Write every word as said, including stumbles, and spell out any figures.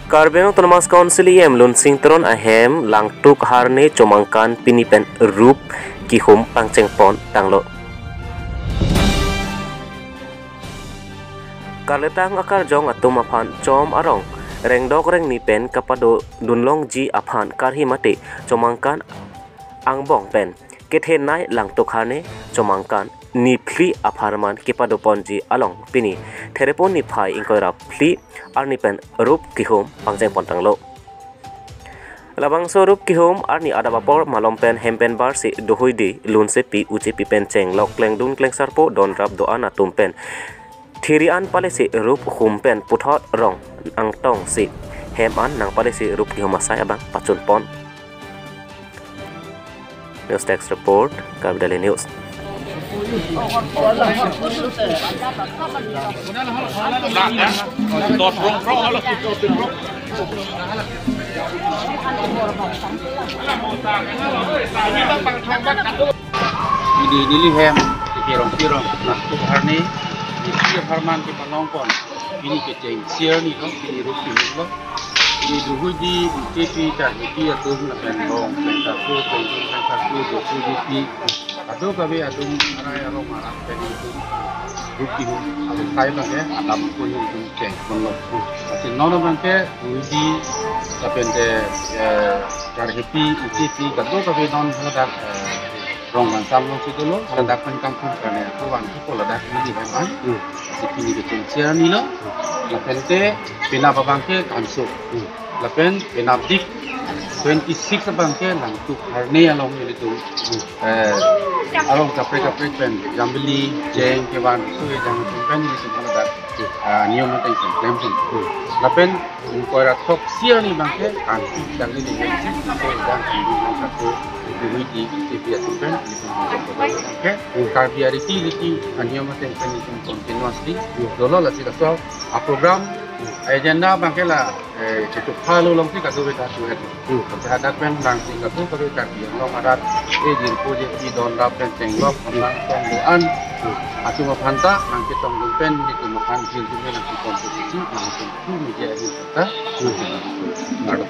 Karbi Anglong Autonomous Council E M Lunsing Teron ahem Langtuk Harne chomangkan pini pen rup kihum pangcheng pon tanglo. Karletang akarjong atum aphan chom arong rengdok rengni pen kapado dunlongji aphan karhi mate chomangkan angbong pen kethenei Langtuk Harne chomangkan niphli apharman kepado ponji along pini Therepon niphai ingkoi ra phli arni pen rup kihum pangcheng pon tanglo. Labangso rup kihum arni adap apor malom pen hem pen bar si dohuidi lunsepi ujepi pen chenglok klengdun klengsarpo donrap do-an atum pen thiri an pale si rup hum pen puthot rong angtong si hem an nang pale si rup kihum asai abang pachun pon. News Desk Report, Karbi Daily News. Pini neli hem, Kerong Kerong, Langtuk Harne, niphli apharman kepalong pon. Pini kecheng sir ni lo, pini rup kihum lo. Pini dohuidi B J P karbi atum lapen rong, pen kartu, pen pen kartu, dohuidi. Kadokave atum arai arong arat pen itum rup kihum asai abangke adap pon itum cheng ponlo. Lasi non abangke dohuidi lapen te, eh, karhepi, ichipi, kadokave non haladak, eh, rong kangsam alongsi dolo, haladak pen kangthum karne ako van kipo ladak neli hem an. Hmm. Lasi pini kecheng sir ni lo. Lapen te penap abangke Kanso. Hmm. Lapen penapdik twenty six abangke Langtuk Harne along nelitum, eh, arong kaprek kaprek pen jambili, jeng, kevan, sui, jang pen nelitum haladak, ah, niyom ateng pen klem pen. Lapen ingkoi ra throksi arni abangke Kanti dak neli hem si, so jang Kanti jang satu, dohuidi B J P atum pen nelitum abangke Karbi ariti riti aniyom ateng pen nelitum continuously dolo. Lasi laso a-program agenda abangke la, eh, kecho phalo alongsi kadokave ta suhet. Hmm. Hadak pen nangsi kadokave Karbi Anglong arat, eh, jirpo jirpi donrap pen chenglok, hmm, nangtong do-an. Hmm. Atum aphan ta nangchetongdun pen nelitum aphan jirjum pen nangsi komposisi, nangtum tu media ahin ta. Hmm. Kardom.